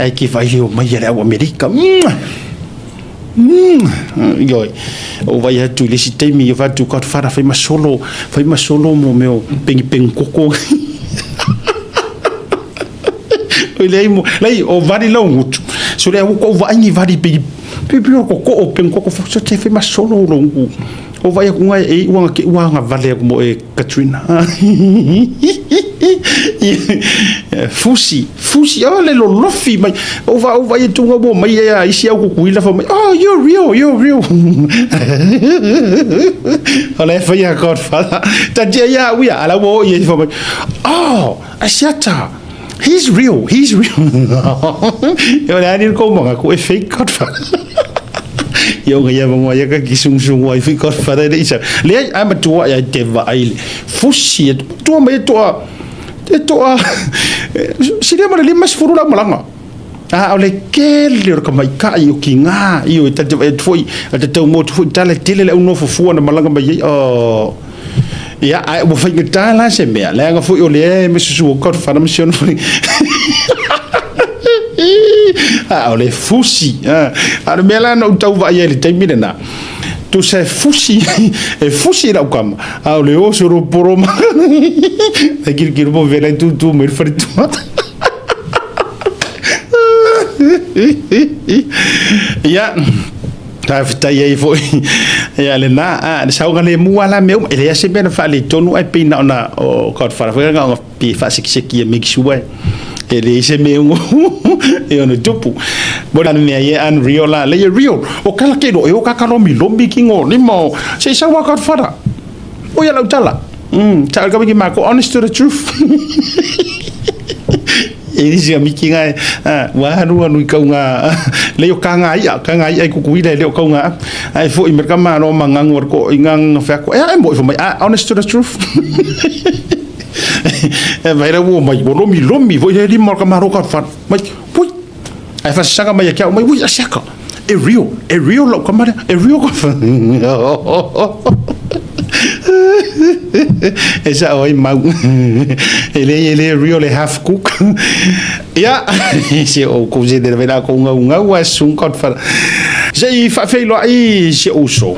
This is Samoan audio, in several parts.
Ae ke vaai le omai a le au Amerika. Ioe, ou vaai atu i le isi taimi, o fai atu Godfather, fai ma solo, fai ma solo mo mea o pengipengi koko. Oi leai mo, lei, o vali lau gutu. So lea ua kou vaai ni vali pengi, pipi o koko o pengi koko, so te fai ma solo lo gutu. O vaai aku ngai e iu anga ke ua anga vale aku mo e Katrina. Fusi, fusi, oh le lolofi mai. O va o vai tunga mo mai e a isi au kukuila fa mai. Oh, you're real, you're real. O le fai a Godfather. Ta tia ia uia, ala wo ia fa mai. Oh, Asiata. He's real, he's real. E o le ani ko manga ko e fake Godfather. Ia o ia mo ia ka ki sung sung wai fi Godfather le isa. Le ai ma tua ia te va ai. Fusi e tua mai tua e tua silia ma le 50 la malanga. A o le kele o le kamaikai o ki ngā i o e tate e foi a te tau motu foi tala tele le au nofo fua na malanga mai ai. Oh. Ia, ae ua faigata la se mea, leaga foi o lea e masusu o Godfather ma si ona foi. A o le fusi. A o le mea la na ou tau vaai ai i le taimi lena, tusa e fusi, e fusi i lau kama, a o le oso ro poro ma. E kirikiri mo vela i tūtū mai le faletua. Ia, Faafetai ai foi ia lena a le saogalemu lava la mea uma. E leai se mea na faaletonu ae pei na ona o Godfather foi na ona pei e faasekiseki e make sure e leai se mea e ono tupu. Mo le mea ia unreal la, leai e real. O kala ke ro e o ka lomilomi ki ngo lima o se i sau a Godfather. O ia lau tala. Sa ka wiki mako honest to the truth. E risi a miki ngai, ua alu alu i kau ngā, lei o ka ngā ia, ka ngā ia i kuku ila e leo kau ngā, ai fo i merka mā no mangangu ar ko i ngā ngā wheako, e a e mo i fo mai, honest to the truth. E vai ra ua mai, ua lomi lomi, fo i le lima o ka maro ka whan, mai, pui, ai whasanga mai a kia o mai, ui, asiaka, e real, e real lau kamarea, e real ka E sa oi mau. E le e le real e half cook. Ia, se o ko se de vela ko ngau ngau a sun kot fa. Se i fa fei lo ai se uso.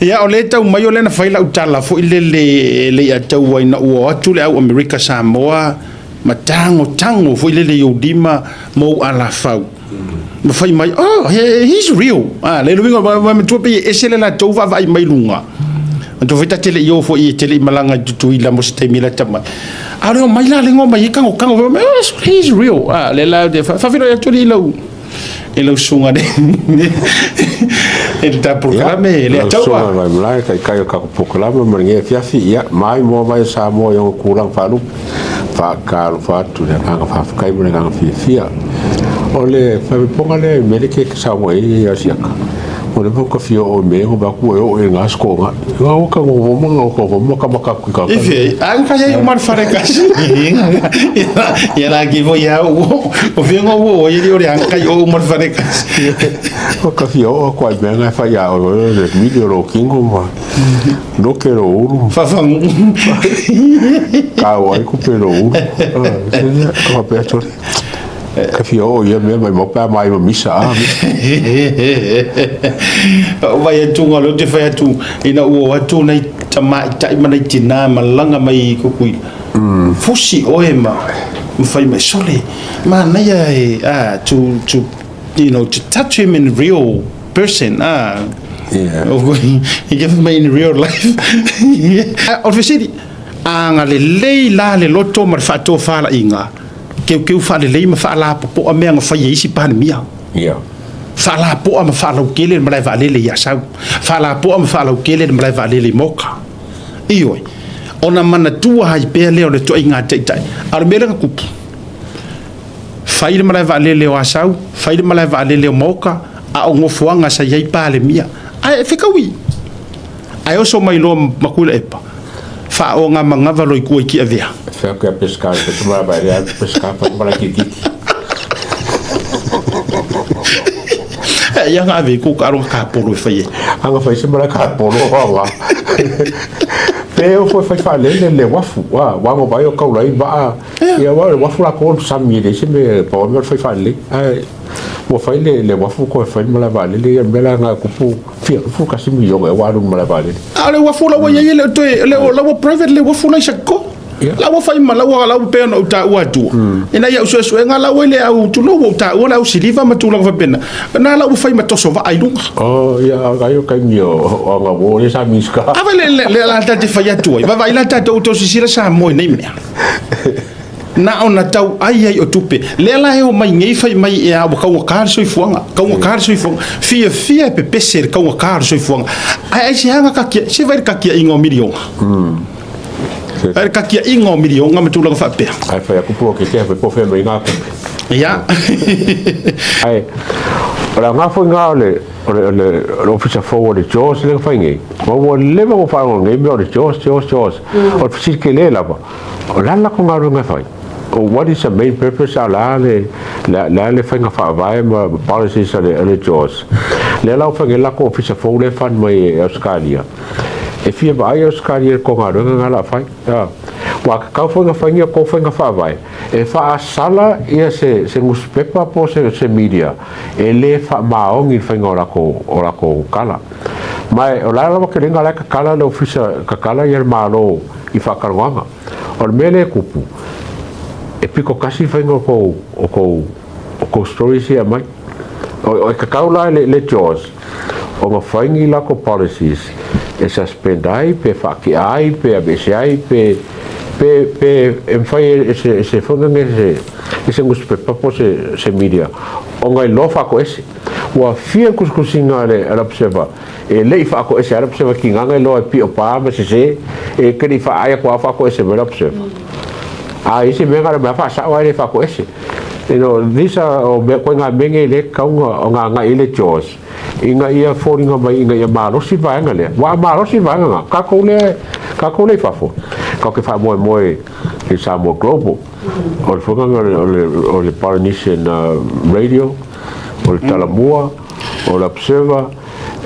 Ia o le tau mai o le na fai lau tala foi le le le ia tau ai na ua atu le au Amerika Samoa ma tango tango foi le le i lima mo alafau. Ma fai mai, oh, he's real. Ah, le luinga, ma matua pe ese le latou vaavaai mai luga. Matua foi ta te le i o foi e te le i malaga i Tutuila mo se taimi lata mai. A o le omai la le ngo mai e kango kango mai, oh, he's real. Ah, le la de faafeiloai atu alii lau i lau susuga le i le ta polokalame le Lau ataua. susuga Vaimalae, taitai o tatou polokalame ma lenei afiafi, ia, mai moa mai o Samoa i ona tulaga faalupe. Faatalofa atu i le agaga faafetai ma le agaga fiafia. O le faamapoga lea i Meleke e te saunoa i ai ia Siaka, o lea foi ta fia oo i mea ia na atu e oo i lena aso toga. Nga ua ta nofo ma nga nofo ma ta mata atu i ka Ife, a ka iai uma le fale kasi. Ia la ki foi ia o o fia ngo o ia o le ang kai o uma le fale kasi. O ta fia oo atu ai mea nga e fai a o le mili o lou kingo ma Noke lo ulu. Fafangu. Kau ai kupe lo ulu. Ka pea tole. Ka fia o ia mea mai mau pea mai ma misa a. O vai atu ngā leo te whai atu ina ua atu nei tamaitai ma nei tinā malaga mai i Kukuila. Fusi oe ma ma whai mai sole. Manaia e ah, to you know to touch him in real person ah Yeah. He gave me in real life. O le fesili, a agalelei la le loto ma le faatofalaiga, keukeu faalelei ma faalapopoa mea na fai e isi Palemia. Yeah. Faalapoa ma faalautele le malae vaalele i Asau. Faalapoa ma faalautele le malae vaalele i Moka. Ioe, ona manatua ai pea lea o le toaiga taitai. A o le mea lea na tupu, Fai le malae vaalele o Asau, fai le malae vaalele o Maoka, a o nofoaga sa i ai Palemia. Ae e fekaui. Ae oso mai loa ma Tuilaepa, faaogamanava loa i tua i Tiavea. Fea ke pesca ke te malae vaalele a pesca fai malae kirikiti. E ia nga ave i kou taaloga kapolo e fai ai. Anga fai se malae kapolo anga. Pe o foi fai faalele le uafu, a, wago mai o kaulai vaa. lea. Ia, aua o le uafu latou o le sami e leai se mea, pau lava mea o le fai faalelei. Ae ua fai le uafu toe fai le malae vaalele, ia o le mea la lena e tupu fia $11 miliona ea ua alu i le malae vaalele. A o le uafu la ua i ai e le o toe, la ua private le uafu la i Satiko. La ua fai ma la ua la ua pei ona ou taua atua. Ina ia au suesuega la ua i le au tulou ua ou taua le au siliva ma tulaga faapena. Na la ua fai ma toso vaa i luga. Oh, ia, ai o taimi o Agavō lea sa Minisita. A vai le la ta te fai atu ai. Vaavaai la tatou outou sisila Samoa i nei mea. Na ona tau ai ai o tupe. Lea la e omai nei fai mai e a ua kaugata le soifuaga. Kaugata le soifuaga. Fiafia e pepese i le kaugata o le soifuaga. Ae aisea na kakia, se vai le kakiaiga o miliona. Ai le kakiaiga o miliona ma tulaga faapea. Ae fai atu poloketi ae fai po o fea mai ngā tupe. Ia. Ae, o le aoga foi lena o le, o le, o le, o le ofisa fou o le JAWS lea na fai nei, ma ua leva ona faalogo nei mea o le JAWS, JAWS, JAWS. O le fesili tele lava, o le a le latou galuega e fai? What is the main purpose a o le a le, le a le faiga faavae ma policies a le, a le JAWS? Lea la ua fai nei le latou ofisa fou lea e fund mai e Ausetalia. E fia vaai Ausetalia i le tou galuega lena o le a fai. Ua tatau foi ona fai ni a tou faiga faavae e faasala ia se, se nusipepa po o se, se media e le faamaoni i le faiga o latou, o latou tala. Ma o le a lava kelega la e tatala le ofisa, tatala ia le Malo i faatalanoaga. O le mea lea e tupu, e pito tasi le faiga o tou, o tou, o tou stories ia e aumai. O, e tatau la le, le JAWS ona fai ni latou policies e suspend ai pe faatea ai pe aveese ai pe pe pe e mafai e se se foi lea se e se nusipepa po o se se media ona iloa faatoese. Ua fia le tusitusiga a le a le Observer e le i faatoese a le Observer tiga na iloa e pio pa ma sese e te le i faaai atu lava faatoese mai le Observer. A i ai se mea na o le mea faasao ae le faatoese. You know, these are o mea koe ngā mea nei le tatau ona agai i le JAWS ina ia foliga mai ina ia malosi le vaega lea. Aua a malosi le vaega lena, tatou lea, tatou lea i fafo, tatou te faamoemoe i Samoa Global, o le fogaga o le Polynesian Radio, o le Talamua, o le Observer,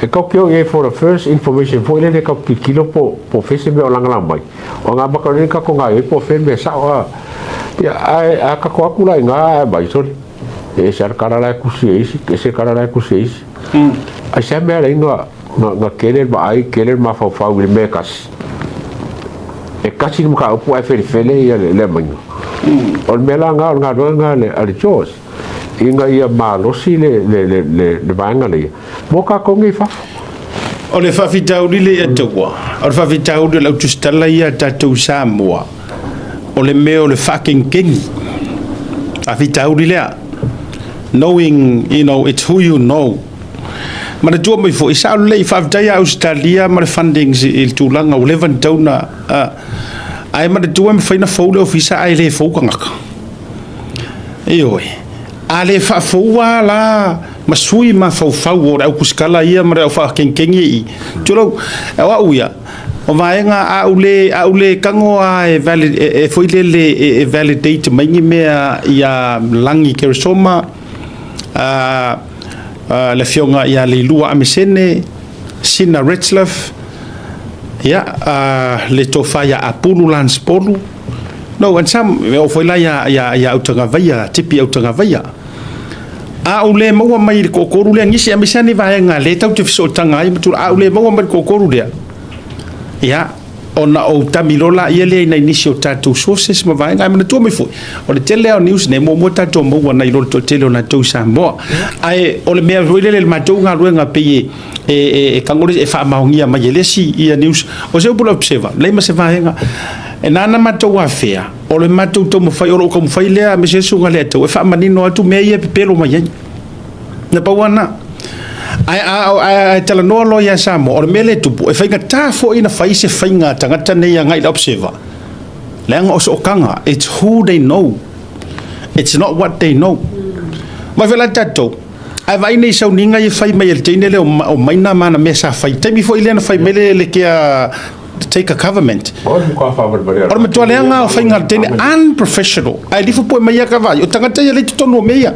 e tatou te o i ai for the first information foi lele tatou te tilotilo po o fea se mea o lagalaga mai. O ngā maka o tatou ngā po o fea le mea sao a. Ia, ae a tatou atu la i ngā ae mai, sorry. E ese a le kala la e kusi e isi, ese kala la e kusi e isi. Ai se mea le inga nga kele le vaai, kele le mafaufau i le mea e kasi. E kasi le mataupu ae felefele ia le aumaiga. O le mea la lena, o le galuega lena a le JAWS, ina ia malosi le vaega lea mo tatou nei i fafo. O le faafitauli lea ia taua, o le faafitauli o le autusitala ia a tatou i Samoa, o le mea o le faakegikegi. Faafitauli lea, knowing, you know, it's who you know. Manatua mai foi, sao lelei, faafetai ia Ausetalia ma le fundings i le tulaga ua leva ona tatau ona, ae manatua e mafai ona fou le ofisa ae le fou tagata. Ioe, a le faafoua la ma sui mafaufau o le au kusikala ia ma le au faakegikegi i, tulou, o au ia, o vaega a ou le, a ou le tago lava e valid, e foi lele e validate mai ni mea ia Lagi Keresoma, le afioga ia Leilua Amesene, Sina Retzlaff, ia, le tofa ia Apulu Lance Polu, no, and some, e oo foi la ia, ia, ia Autagavaia, Tipi Autagavaia. A ou le maua mai i le toatolu lea, nisi aemaise lava ni vaega lea tatou te fesootaga ai ma tulaga, a ou le maua mai i le toatolu lea, ia, ona ou tamilo laia lea i nai nisi o tatou sources ma vaega. Ae manatua mai foi, o le tele lava o news nei, muamua tatou maua nai lo le toatele o latou i Samoa. Ae o le mea foi lele i le matou galuega pei e tago le, e faamaonia mai e le isi ia news. O se upu i le Observer, leai ma se vaega. E na ona matou afea, o le matou taumafai, o lou taumafai lea aemaise le susuga i le Atua e faamanino atu mea ia e pepelo mai ai. Na pau lava lena. Ae a talanoa loa ia Samoa, o le mea lea e tupu, e faigata foi ona fai se faiga a tagata nei agai i le Observer, leaga o sootaga, it's who they know, it's not what they know. Mai foi la tatou, ae vaai nei i sauniga ia e fai mai e le teine lea o Maina ma ana mea sa fai. Taimi foi lea na fai mai le kea take a government. O le matua faavalevalea. O le matua leaga o faiga a le teine, unprofessional. Ae lifo poe mai ia ka vaai, o tagata ia lea i totonu o mea ia.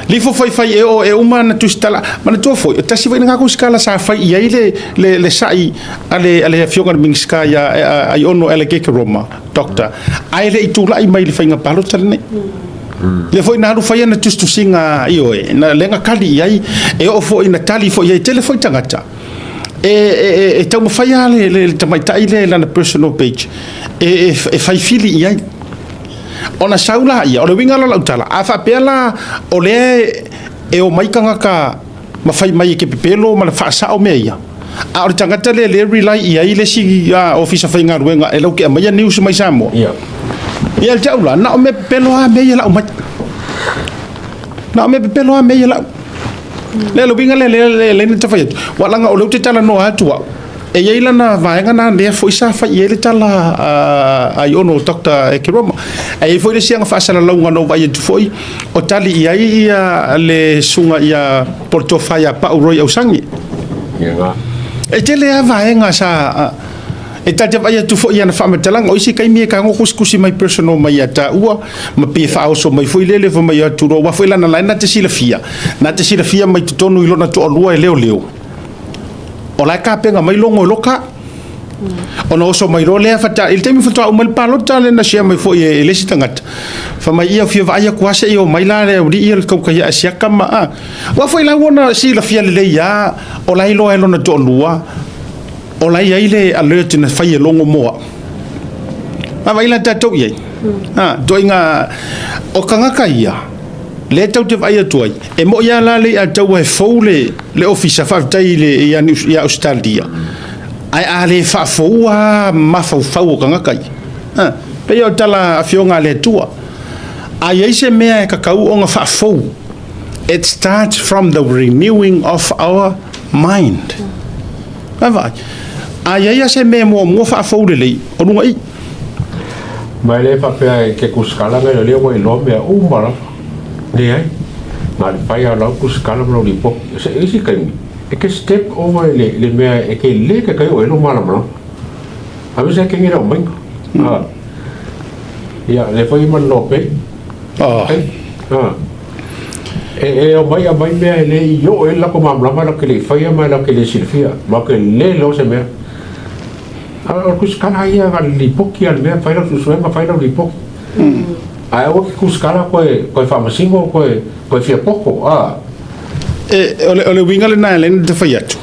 Lifo faifai e o e uma ana tusitala. Manatua foi, o tasi foi lena tusitala sa fai i ai le, le, le sa'i a le, a le afioga i le Minisita ia Aiono Alec Roma, Doctor, ae le i tulai mai i le faiga palota lenei. Lea foi na alu fai ana tusitusiga, ioe, na, lea na tali i ai, e oo foi ina tali foi i ai, tele foi tagata. E, e, e, e taumafai lava le, le, le tamaitai lea i lana personal page e, e, e fai fili i ai. Ona sau laia, o le uiga la o lau tala, a faapea la o lea e omai tagata ma fai mai e te pepelo ma le faasao mea ia, a o le tagata lea lea e rely i ai le isi ofisa faigaluega e lau te aumaia news mai Samoa. Ia. Ia te au la, na o mea pepelo lava mea ia lau mai. Na o mea pepelo lava mea ia lau. Lea le uiga lea lea lea lea na ta fai atu. Ua laga o lea ou te talanoa atu au. E i ai lana vaega na lea foi sa fai i ai le tala a Aiono Dr. Ekeroma. E i ai foi le isi aga faasalalauga na ou vaai atu foi o tali i ai ia le susuga ia Poletofa ia Pau Roy Ausagi. E tele lava vaega sa e ta te vaai atu foi i ana faamatalaga. O isi taimi e tago kusikusi mai personal mai ia taua ma pei e faaoso mai foi lele fai mai atu loa aua foi lana la e na te silafia, na te silafia mai totonu i lona toalua e leoleo. O la e tapena mai logo e loka. Ona oso mai loa lea faatoa, i le taimi faatoa uma ai le palota lea na share mai foi e le isi tagata. Fai mai ia fia vaai atu lava se i omai la le aualii ia le tautai ia Asiata ma a. Aua foi la ua na silafia lelei lava o la e iloa e lona toalua o la e i ai le alert na fai e logo mo au. Vaavaai la tatou i ai. A, ituaiga o tagata ia lea tatou te vaai atu ai, e moi lava la le ia taua e fou le, le ofisa, faafetai i le, ia, ia Ausetalia, ae a le faafoua lava mafaufau o tagata ia, a, pei o le tala afioga a le Atua, a i ai se mea e tatau ona faafou, it starts from the renewing of our mind. Vaavaai, a i ai lava se mea e muamua faafou lelei, o luga i. Ma e le faapea e ke kusikala ngai o lea ua iloa mea uma lava. Leai. Na o le fai lava o lau kusikala ma lau lipoti. Se isi taimi, e ke step over i le, le mea e ke le ke kai o e lo malamalama. Aemaise e kenge lau maiga. Ah. Ia, le foi ma le lope. Oh. Ah. E, e omai aumai mea e le i oo i ai le latou malamalama latou te le i faia ma latou te le silafia ma latou te le iloa se mea. A o le kusikala ia na o le lipoti lava o le mea, fai lau suesuega, fai lau lipoti. Ae aua e te kusikala toe, toe faamasino, toe, toe fia poto, a. E, o le, o le uiga lena e ala ai ona fai atu.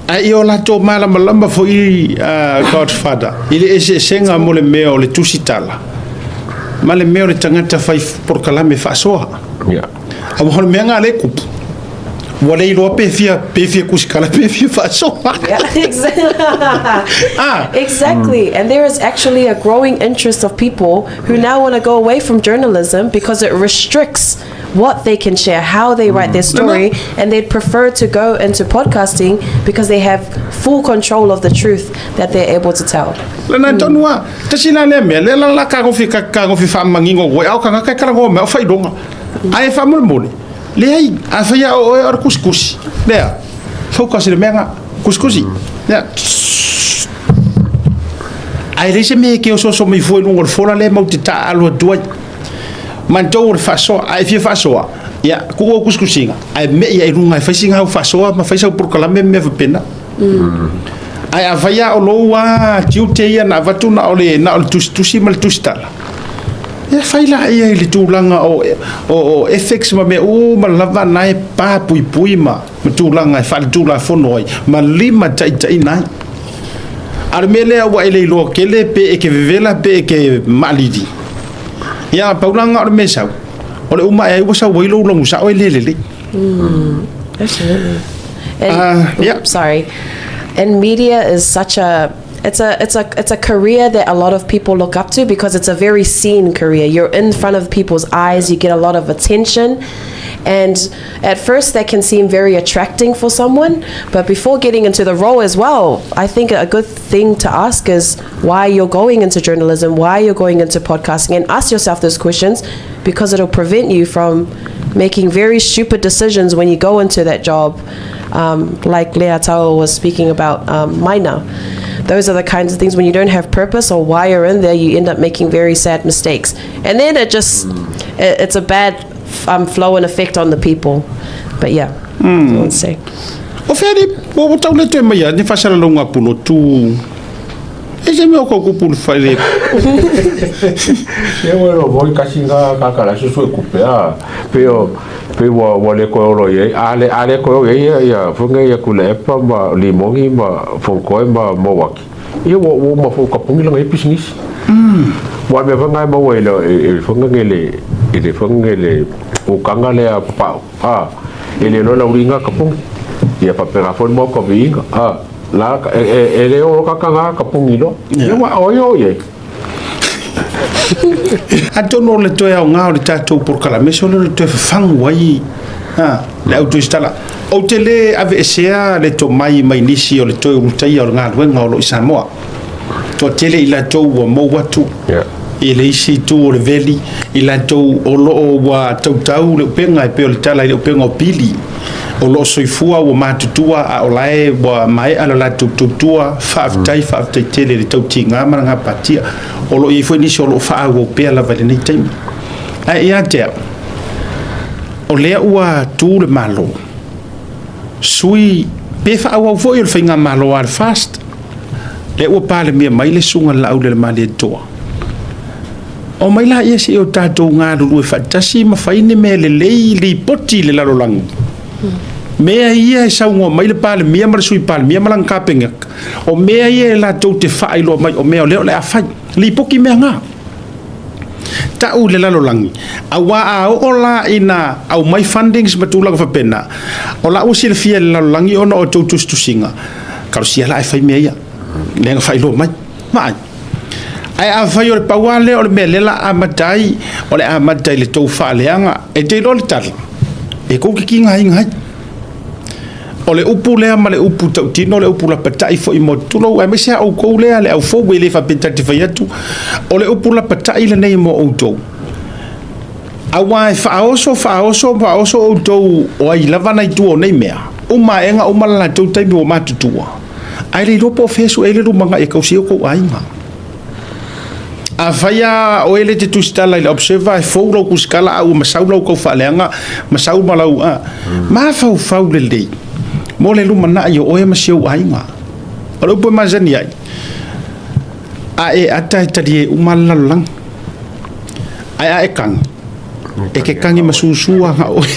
Ae ia o latou malamalama foi Godfather i le eseesega mo le mea o le tusitala ma le mea o le tagata fai polokalame faasoa. Yeah. Aua o le mea lena lea e kupu. Ua le iloa pe fia, pe fia tusitala pe fia faasoa. Yeah, exactly. Ah. Exactly. And there is actually a growing interest of people who now want to go away from journalism because it restricts what they can share, how they write their story, and they'd prefer to go into podcasting because they have full control of the truth that they're able to tell. Lena tonu a, tasi la lea mea, lea la la kagofi ka kagofi faamangingo koe, a o kagaka e kalagoa mai, o faailoga. Ae faamolemole, leai, a fai a o oe o le kusikusi, lea, focus i le mea nga, kusikusi, lea, Ae leai se mea e ke osooso mai fua i luga o le fola lea matou te taaalo atu ai. Matou o le faasoa, a e fia faasoa, ia, tuu au kusikusiga, ae me'i ai i luga e fai sina au faasoa ma fai sau polokalame ma mea faapena. Ae afai lava o lou lava tiute ia na avatu na o le, na o le tusitusi ma le tusitala, ia fai laia i le tulaga o, o, o ethics ma mea uma lava na e pa puipui ma, ma tulaga e faaletulafono ai ma limataitaiina ai. A o le mea lea ua e le iloa tele pe e ke vevela pe e ke maalili. Ia, pau la lena o le mea e sau, o le uma ae ai ua sau ai lou logo sao e le lelei. Absolutely. And, Yeah. Sorry. And media is such a it's a it's a it's a career that a lot of people look up to because it's a very seen career. You're in front of people's eyes, you get a lot of attention. And at first that can seem very attracting for someone, but before getting into the role as well, I think a good thing to ask is why you're going into journalism, why you're going into podcasting, and ask yourself those questions because it'll prevent you from making very stupid decisions when you go into that job. Like Leiataua was speaking about Maina. Those are the kinds of things when you don't have purpose or why you're in there, you end up making very sad mistakes. And then it just, it's a bad flow and effect on the people. But yeah, that's what I'd say. O fea le ua tau le toe mai a ni faasalalauga a Pulotu e se mea o kou kupu le fai le Ia ua iloa foi kasi nga kaka la susu e kupe a pe o pe ua ua le koe olo iai a le a le koe o iai ia ia foi nga ia Tuilaepa ma Limogi ma Fonotoe ma Mauaki ia ua ua uma foi ka pungi lana ia pisinisi ua mea foi nga e maua i le i foi nga le i le foi nga le ukaga lea papau a e le iloa lau liga ka pungi ia faapena foi le maoka viiga a la e le olo kaka ka pungi loa ia ua oi o iai. Atonu o le toe aoga o le tatou polokalame so le toe fafagu ai le au tusitala. Ou te le aveesea le tomai mai nisi o le toe ulutaia o le galuega o lo o i Samoa. Toatele i latou ua mou atu i le isi itu o le veli, i latou o lo o ua tautau le upega e pei o le tala i le upega o pili, o lo o soifua ua matutua a o la e ua maea le latou tautua, faafetai, faafetai tele i le tautiga ma le gapatia. O lo o i ai foi nisi o lo o faaauau pea lava i lenei taimi. Ae ia te au, o lea ua tu le Malo, sui pe faaauau foi o le faigamalo a le FAST, lea ua palemia mai le Susuga i le Laaulialemalietoa, omai laia se i o tatou galulue faatasi ma fai ni mea lelei, lipoti i le lalolagi. Mea ia e saunoa mai le Palemia ma le Sui Palemia ma lana Kapeneta, o mea ia e latou te faailoa mai o mea o lea o le a fai. Lipoti mea na. Tau i le lalolagi, aua a oo la ina aumai fundings ma tulaga faapena, o la ua silafia e le lalolagi ona o tou tusitusiga, talosia la e fai mea ia, lea na faailoa mai. Vaai. Ae afai o le pau lava lea o le mea lea la amata ai, o le amata i le tou faaleaga, e te iloa le tala, e tou te tigaina ai. O le upu lea ma le upu tautino, o le upu lapatai foi mo tulou, aemaise lava outou lea le au fou, e le faapea ta te fai atu, o le upu lapatai lenei mo outou. Aua e faaoso, faaoso, faaoso outou o ai lava nai tua o nei mea, uma aega uma le latou taimi ua matutua, ae le iloa po o fea e sue ai le lumanai e tausi ai o tou aiga. Afai lava o oe le te tusitala i le Observer, e fou lau tusitala a ua masau lau tau faaleaga, masau ma lau a, mafaufau lelei mo le lumanai o oe ma si ou aiga. O le upu e masani ai, a e ata e talie uma le lalolagi, ae a e kagi, e ke kagi ma susu aga oe.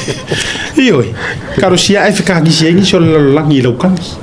Ioe, talosia ae fekagisi ai nisi o le lalolagi i lau kagi.